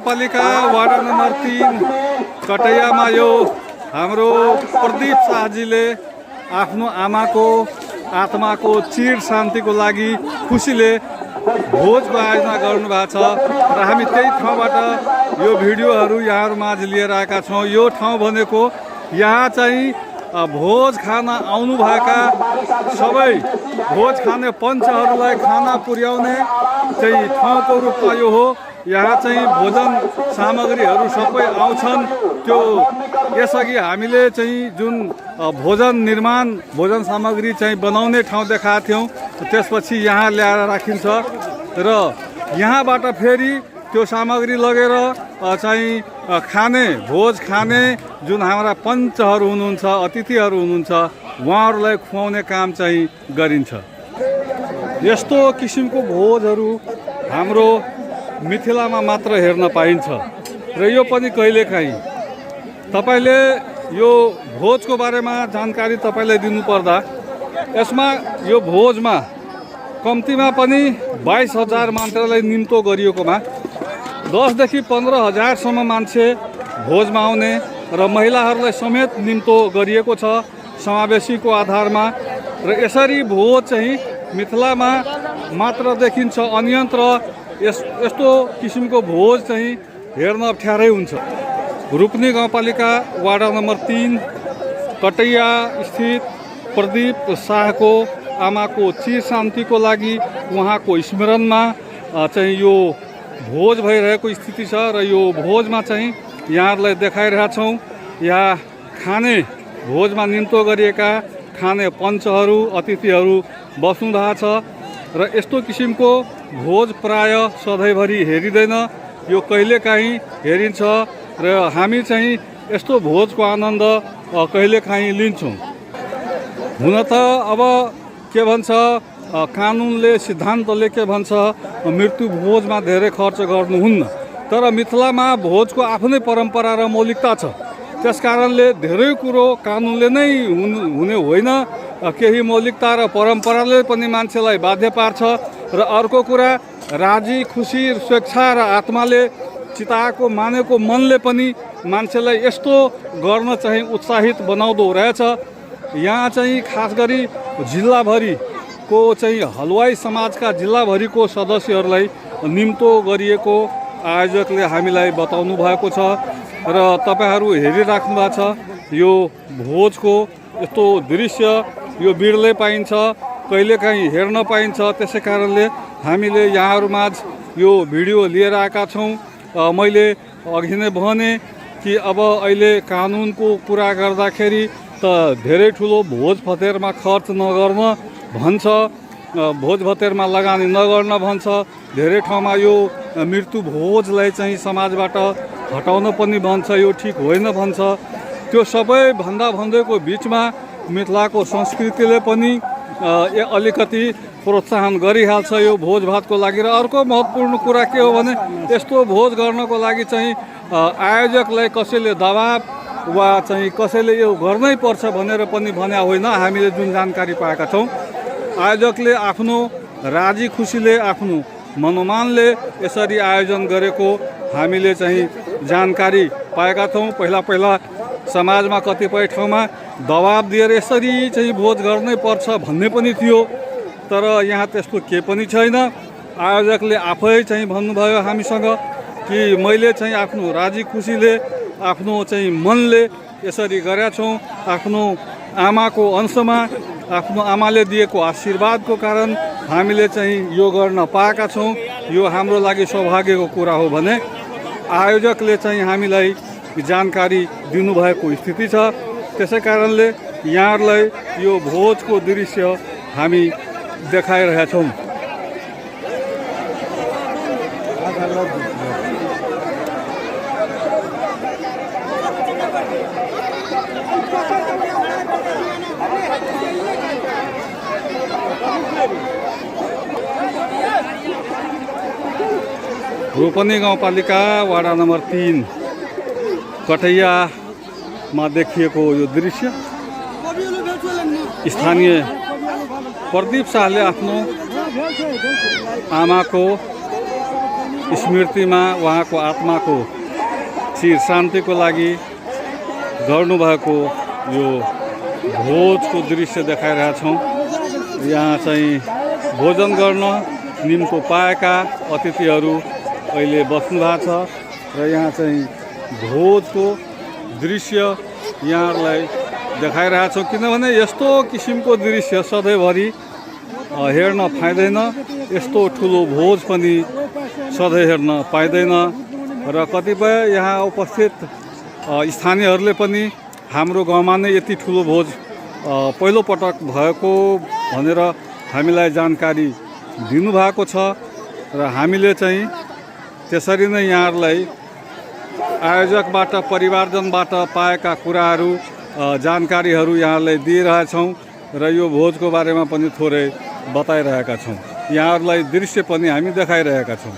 पालिका ward number 3 कटैयामा यो हाम्रो प्रदीप शाहजीले आफ्नो आमाको आत्माको चिर शान्तिको लागि खुसीले भोजको आयोजना गर्नुभएको छ र हामी त्यही ठाउँबाट यो भिडियोहरू यहाँहरू माझ लिएर आएका छौँ। यो ठाउँ भनेको यहाँ चाहिँ भोज खान आउनुभएका सबै भोज खाने पञ्चहरूलाई खाना पुर्याउने चाहिँ ठाउँको रूपमा यो हो। यहाँ चाहिँ भोजन सामग्रीहरू सबै आउँछन्। त्यो यसअघि हामीले चाहिँ जुन भोजन सामग्री चाहिँ बनाउने ठाउँ देखाएको थियौँ, त्यसपछि यहाँ ल्याएर राखिन्छ र यहाँबाट फेरि त्यो सामग्री लगेर चाहिँ भोज खाने जुन हाम्रा पञ्चहरू हुनुहुन्छ, अतिथिहरू हुनुहुन्छ, उहाँहरूलाई खुवाउने काम चाहिँ गरिन्छ। यस्तो किसिमको भोजहरू हाम्रो मिथिलामा मात्र हेर्न पाइन्छ र यो पनि कहिलेकाहीँ तपाईले यो भोजको बारेमा जानकारी तपाईलाई दिनुपर्दा यसमा यो भोजमा कम्तीमा पनि 22,000 मान्छेलाई निम्तो गरिएकोमा 10 देखि 15,000 सम्म मान्छे भोजमा आउने र महिलाहरूलाई समेत निम्तो गरिएको छ समावेशीको आधारमा। र यसरी भोज चाहिँ मिथिलामा मात्र देखिन्छ। अन्यत्र यस्तो किसिमको भोज चाहिँ हेर्न अप्ठ्यारै हुन्छ। रूपनी गाउँपालिका वार्ड नम्बर 3 कटैया स्थित प्रदीप शाहको आमाको चिर शान्तिको लागि उहाँको स्मरणमा चाहिँ यो भोज भइरहेको स्थिति छ र यो भोजमा चाहिँ यहाँहरूलाई देखाइरहेछौँ। यहाँ खाने भोजमा निम्तो गरिएका खाने पञ्चहरू, अतिथिहरू बस्नु भएको छ र यस्तो किसिमको भोज प्राय सधैँभरि हेरिँदैन, यो कहिलेकाहीँ हेरिन्छ र हामी चाहिँ यस्तो भोजको आनन्द कहिलेकाहीँ लिन्छौँ। हुन त अब के भन्छ कानुनले, सिद्धान्तले के भन्छ, मृत्यु भोजमा धेरै खर्च गर्नुहुन्न, तर मिथिलामा भोजको आफ्नै परम्परा र मौलिकता छ। त्यसकारणले धेरै कुरो कानुनले नै हुने होइन, केही मौलिकता र परम्पराले पनि मान्छेलाई बाध्य पार्छ। र अर्को कुरा, राजी खुसी स्वेच्छा र आत्माले चिताएको मानेको मनले पनि मान्छेलाई यस्तो गर्न चाहिँ उत्साहित बनाउँदो रहेछ। यहाँ चाहिँ खास गरी जिल्लाभरिको चाहिँ हलवाई समाजका जिल्लाभरिको सदस्यहरूलाई निम्तो गरिएको आयोजकले हामीलाई बताउनु भएको छ र तपाईहरू हेरिराख्नु भएको छ। यो भोजको यस्तो दृश्य यो बिरलै पाइन्छ, कहिलेकाहीँ हेर्न पाइन्छ। त्यसै कारणले हामीले यहाँहरूमाझ यो भिडियो लिएर आएका छौँ। मैले अघि नै भने कि अब अहिले कानुनको कुरा गर्दाखेरि त धेरै ठुलो भोज भतेरमा खर्च नगर्न भन्छ, भोज भतेरमा लगानी नगर्न भन्छ। धेरै ठाउँमा यो मृत्यु भोजलाई चाहिँ समाजबाट हटाउन पनि भन्छ, यो ठिक होइन भन्छ। त्यो सबै भन्दाको बिचमा मिथिलाको संस्कृतिले पनि अलिकति प्रोत्साहन गरिहाल्छ यो भोज भातको लागि। र अर्को महत्त्वपूर्ण कुरा के हो भने यस्तो भोज गर्नको लागि चाहिँ आयोजकलाई कसैले दबाब वा चाहिँ कसैले यो गर्नै पर्छ भनेर पनि भने होइन। हामीले जुन जानकारी पाएका छौँ, आयोजकले आफ्नो राजी खुसीले, आफ्नो मनोमानले यसरी आयोजन गरेको हामीले चाहिँ जानकारी पाएका छौँ। पहिला समाजमा कतिपय ठाउँमा दबाब दिएर यसरी चाहिँ भोज गर्नै पर्छ भन्ने पनि थियो, तर यहाँ त्यस्तो केही पनि छैन। आयोजकले आफै चाहिँ भन्नुभयो हामीसँग कि मैले चाहिँ आफ्नो राजी खुसीले, आफ्नो चाहिँ मनले यसरी गरेका छौँ। आफ्नो आमाको अंशमा, आफ्नो आमाले दिएको आशीर्वादको कारण हामीले चाहिँ यो गर्न पाएका छौँ। यो हाम्रो लागि सौभाग्यको कुरा हो भने आयोजकले चाहिँ हामीलाई जानकारी दिनुभएको स्थिति छ। त्यसै कारणले यहाँहरूलाई यो भोजको दृश्य हामी देखाइरहेछौँ। रूपनी गाउँपालिका वार्ड नम्बर 3 कटैयामा देखिएको यो दृश्य स्थानीय प्रदीप शाहले आफ्नो आमाको स्मृतिमा उहाँको आत्माको चिर शान्तिको लागि गर्नुभएको यो भोजको दृश्य देखाइरहेका छौँ। यहाँ चाहिँ भोजन गर्न निम्तो पाएका अतिथिहरू अहिले बस्नु भएको छ र यहाँ चाहिँ भोजको दृश्य यहाँहरूलाई देखाइरहेका छौँ। किनभने यस्तो किसिमको दृश्य सधैँभरि हेर्न पाइँदैन, यस्तो ठुलो भोज पनि सधैँ हेर्न पाइँदैन र कतिपय यहाँ उपस्थित स्थानीयहरूले पनि हाम्रो गाउँमा नै यति ठुलो भोज पहिलो पटक भएको भनेर हामीलाई जानकारी दिनुभएको छ र हामीले चाहिँ त्यसरी नै यहाँहरूलाई आयोजकबाट परिवारजनबाट पाएका कुराहरू जानकारीहरू यहाँहरूलाई दिइरहेछौँ र यो भोजको बारेमा पनि थोरै बताइरहेका छौँ। यहाँहरूलाई दृश्य पनि हामी देखाइरहेका छौँ।